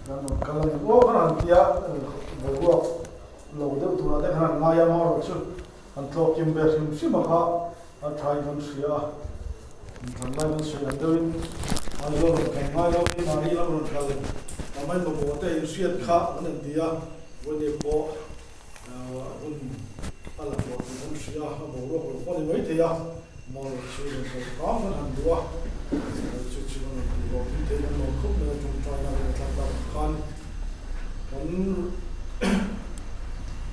Kan rawn kal a ni aw kan han ti a, boruak lo deuh turah te kan han ngai a, amaherawhchu han tlawh kim ve hrim hrim a kha a thain kan hria a, inthlan lai kan sawi ang deuhin Aizawl rawn kal ngai lo hi mahni lam rawn kal a mai mamawh te inhriat kha kan han ti a, vawiin pawh a hun a la tawh tih kan hria a, boruak lo pawh a ni maithei a, amaherawhchu rawn kal hram kan han duh a, chu chu kan rawn tih hlawh thin thei kan lawm khawp mai a, tawngtaina kan thlak tak ang khan kan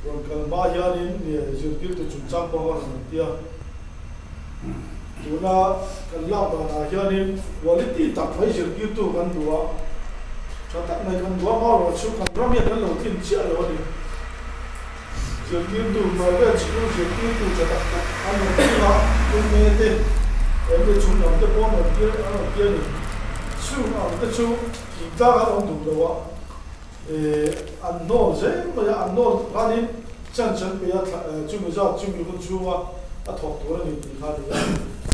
rawn kal hma hianin zirtirtu chungchang pawh a rawn ti a, tuna kan lak danah hianin quality tak mai zirtirtu kan duh a, tha tak mai kan duh a, amaherawhchu kan ram hian kan lo tlin chiah lo a ni. Zirtirtu, private school zirtirtu tha tak tak an rawn tir a, MA te, MA chung lam te pawh an rawn tir an rawn tir a ni. Chung ang te chu thingtlang an awm duh lo a, an hnawl zel mai a, an hnawl khanin chance an pe a, chumi zat chumi hun chhunga a thawk tur a ni tih kha a ni a.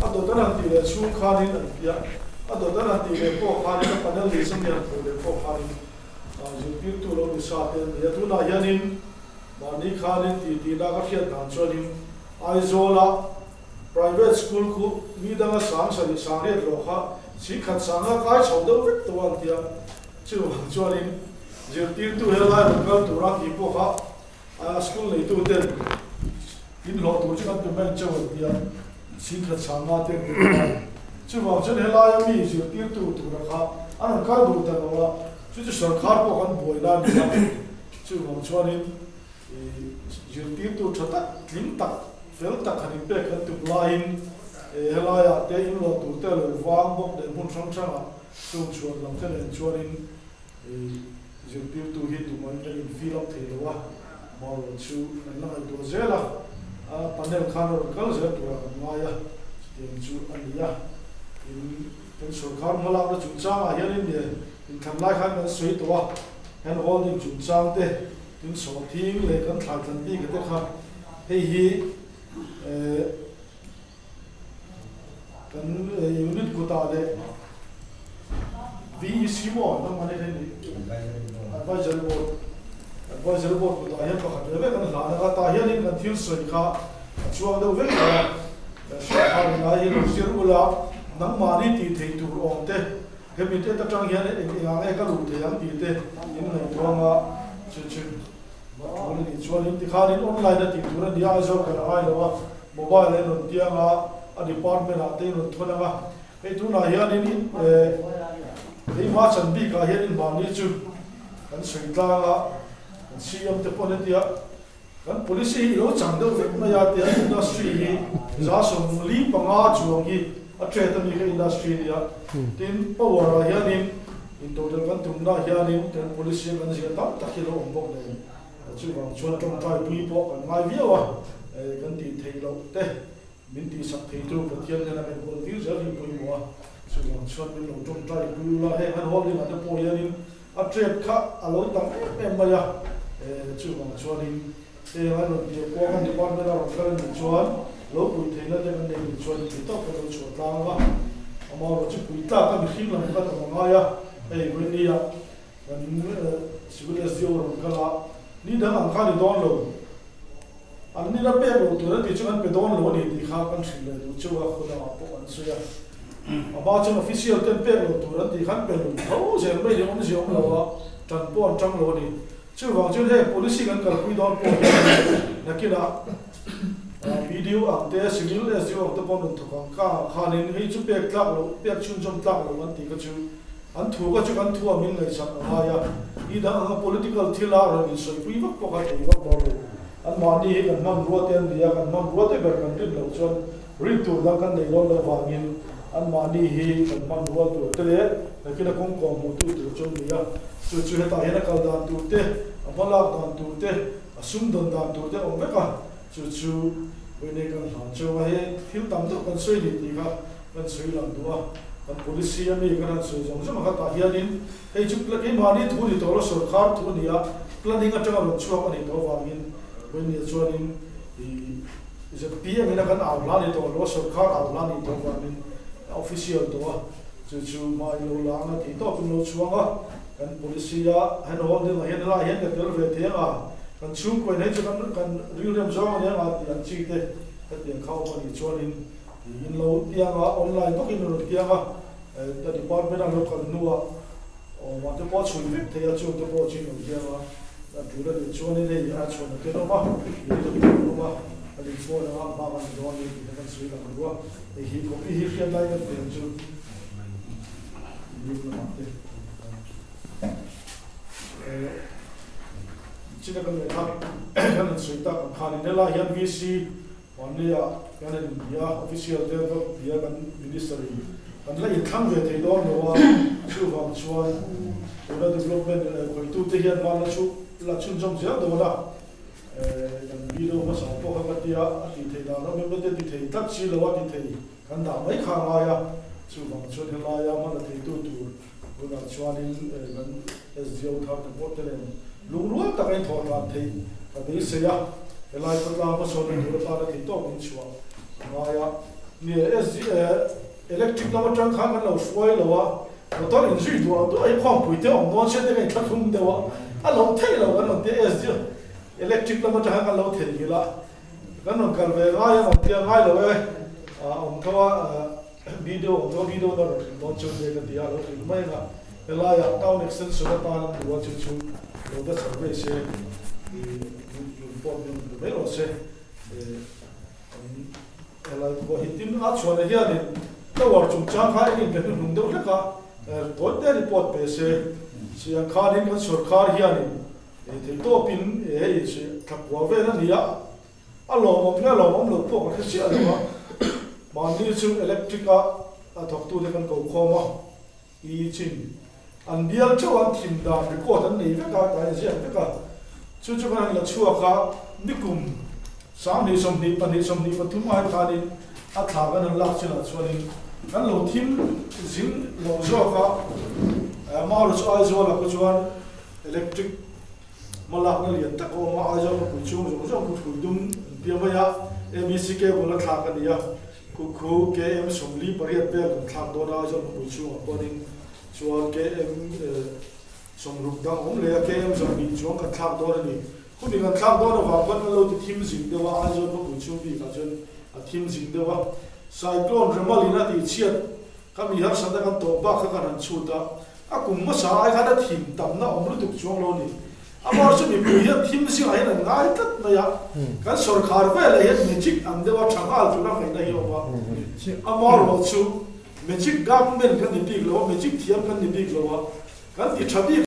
A dawt an han tih leh chhung khanin an ti a, a dawt an han tih leh pawh khanin a panel list ami han hmuh leh pawh khanin Zirtirtu lo ni sa te an ni a, tunah hianin mahni khanin tih tihna ka hriat dan chuanin Aizawla private school khu mi danga sang sarih sang riat lo kha singkhat sanga kai chho deuh vek tawh a an ti a, chuvang chuanin zirtirtu helai rawn kal tura tih pawh kha a school neitu ten in hlawh tur chu kan pe mai chauh an ti a, singkhat sanga te an ti bawk a. Chuvang chuan helaia mi zirtirtu tura kha an rawn kal duh ta lo a, chu chu sorkar pawh kan buai la a ni a. Chuvang chuanin zirtirtu tha tak, tling tak, fel tak han inpek kan tum laiin helaiah te inluah tur te lo vang bawk nen hmun hrang hrangah chung chhuan lam te nen chuanin Zirtirtu hi tumah in a in fill up thei lo a, amaherawh chu kan la ngaihtuah zel a, a panel khan a rawn kal zel turah kan ngai a, chutiang chu a ni a. Tin, kan sorkar hmalakna chungchangah hianin nge inthlan lai khan kan sawi tawh a, hand holding chungchang te, tin sawhthing leh kan thlai tlan bik a te kha hei hi eh, Kan unit kutah leh VEC maw an awm a ni Advisory Board Advisory Board kutah hian pakhat ve vek an hlan a, tah hianin kan thil sawi kha a chuang deuh vek mai a, hriat phah rih lai hi lo zir ula, nangmahni tih theih tur awm te, hemi te atang hian eng engah nge ka luh thei ang tih te in ngaihtuang a, chu chu a tul a nih chuanin tikhanin online a tih tur a ni a, Aizawl kan a ngai lo a. Mobile a rawn tiang a, a department ah te in rawn thawn ang a, hei tunah hianin in eh keimah chan bikah hianin mahni chu kan sawi tlang a, kan CM te pawh an tia, kan policy hi i lo chang deuh vek mai a tia industry hi 45 chuang hi a trade a mi kha industry a nia, tin power ah hianin intodelh kan tumna hianin kan policy a kan ziah tam tak hi a lo awm bawk nen. Chuvang chuan tawngtai pui pawh kan ngai viau a, kan tih theih loh te min tihsak theitu Pathian hian a rawn kawl tir zel hi pawimawh a, chuvang chuan min lo tawngtai pui ula, heng an holding ah te pawh hianin a trade kha a lo tam em em mai a, chuvang chuanin heng an rawn tih pawh kan department a rawn kal a nih chuan lo pui theihna te kan nei nih chuan tih tawk kan lo chhuah tlang a, amaherawhchu pui tlak a mihring lam kha tam a ngai a, hei vawinia Kan Civil SDO rawn kal a, ni dang ang kha ni dawn lo, an nila pek loh tur an tih chu kan pe dawn lo a ni tih kha kan hrilh leh duh cheu a, khaw dangah pawh an sawi a. A hma chuan official ten pek loh tur an tih khan pe lui tho zel mai ni awmzia awm lo a, tan pawh an tang lo a ni. Chuvang chuan heng policy kan kalpui dawn pawh hian nakinah BDO ang te, Civil SDO ang te pawh an rawn thawk ang ka ang khanin hei chu pek tlak loh, pek chhunzawm tlak loh an tih kha chu An thu kha chu kan thu a min ngaihsak a ngai a, ni dang anga political thil a rawn insawi pui vak pawh kha thei vak dawn lo. An mahni hi kan hmanrua te an ni a, kan hmanrua te ber kan rin loh chuan rin tur dang kan nei dawn loh vangin an mahni hi kan hmanrua tur te leh nakina kawng kawng hmuhtu tur chu an ni a. Chu chu hetah hian a kal dan tur te, a hmalak dan tur te, a sumdawn dan tur te a awm vek a, chu chu Vawiinei kan hlan cheu a, hei thil tam deuh kan sawi ni tih kha kan sawi lang duh a, kan policy a mi kan han sawi zawng zawng a khatah hianin hei chu keimahni thu ni tawh lo sorkar thu a ni a, planning atanga rawn chhuak a nih tawh avangin Vawiinei chuanin ih zpm ina kan au hla ni tawh lo a, sorkar au hla nih tawh avangin a official tawh a, chu chu hma i lo la ang a tih tawkin lo chhuang a. Kan policy a hand holding ah hian helaiah hian ka tel ve thei anga, kan chhungkaw in hei chu kan kan rilrem zawng a ni anga tih ang chi te hetiang kha awm a nih chuanin in lo tiang a, online bawkin in rawn tiang a, the department a lo kal hnuah awmah te pawh a chhui vek thei a, chung te pawh chu in lo tiang a, a tul a nih chuanin hei a chhuan a tel awm a, in lo tiang awm a, a nih phone anga hma kan la dawn a ni tih te kan sawi lang duh a, hei hi copy hi hriat lai kan tel chu. China kan lehkha kan han sawi tak ang khanin helai hian VC Wanlei-ah kan han inbia a, official te va bia kan minister in kan la inthlang ve thei dawn lo a, chuvang chuan tuna development khawitute hian hma la chu la chhunzawm zel dawn a, kan video hmasa pawh kha ka tia a tih theih dan awm em te ti thei tlat si lo a ti thei. Kan dah mai kha a ngai a, chuvang chuan helaia hman a theitu tur hunah chuanin kan SDO thar te pawh te nen lungrual taka inthawh tlan theih ka beisei a, helai khawtlang hmasawnna tur atana thei tawk in chhuah a ngai a. Nia, SD electric lam atang khan kan lo hruai lo a, motor inzui duah duah hi khawmpui te awm dawn sia te ka inthlahlum deuh a, a lo theih lo kan rawn tia SDO electric lam atang khan kan lo theihnghilh a. Kan rawn kal ve ngai a, rawn tia ngai lo e, a awm tho a, video awm tho a, video na rawn hrilh dawn chu nia ka ti a, a lo hrilh mai ang a, helaiah town extension atan an duh a, chu chu lo va survey se, ih report min rawn pe mai rawh se, ih helai khua hi tin a chhuahna hianin tower chungchang kha eng in pe hnuhnung deuh hlek a, tawi te report pe se, siang khanin kan sorkar hianin Ei thei tawpin hei si thla vel a ni a, a lawmawm nge lawmawm lo pawh ka hre chiah lo a, mahni chu electric a a thawktute kan ko khawm a, i chin an bial theuh an thim dan record an nei vek a, tah inziak vek a, chu chu kan han la chhuak a, nikum 20 20 2 23 ai khanin a thla kan han lak chinah chuanin kan lo thim zing lo zawk a, Maru chu Aizawlah khaw chuan Electric hmalakna lian tak a awm a, Aizawl khawpui chhung zawng zawng khu thui dum an tia mai a, ABC cable a thlak a ni a, khu khu KM 48 vel kan thlak dawn a Aizawl khawpui chhungah pawhin chuan KM 60 dang a awm leh a, KM 20 chuang kan thlak dawn a ni. Khumi kan thlak dawn avang khan kan lo ti thim zing deuh a, Aizawl khawpui chhung bikah chuan a thim zing deuh a, Cyclone Remal in a tihchhiat kha mi harsatna kan tawh bak kha kan han chhut a, A kum hmasa ai khan a thim tamna awm lutuk chuang lo a ni. Amah chu mipui hian thim zingah hian an ngai tlat mai a, kan sawrkhar velah hian magic ang deuha tha nghal tura ngaihna hi a awm a. Amaherawhchu chu magic government kan ni bik lo a, magic thiam kan ni bik lo a, kan ti tha bik.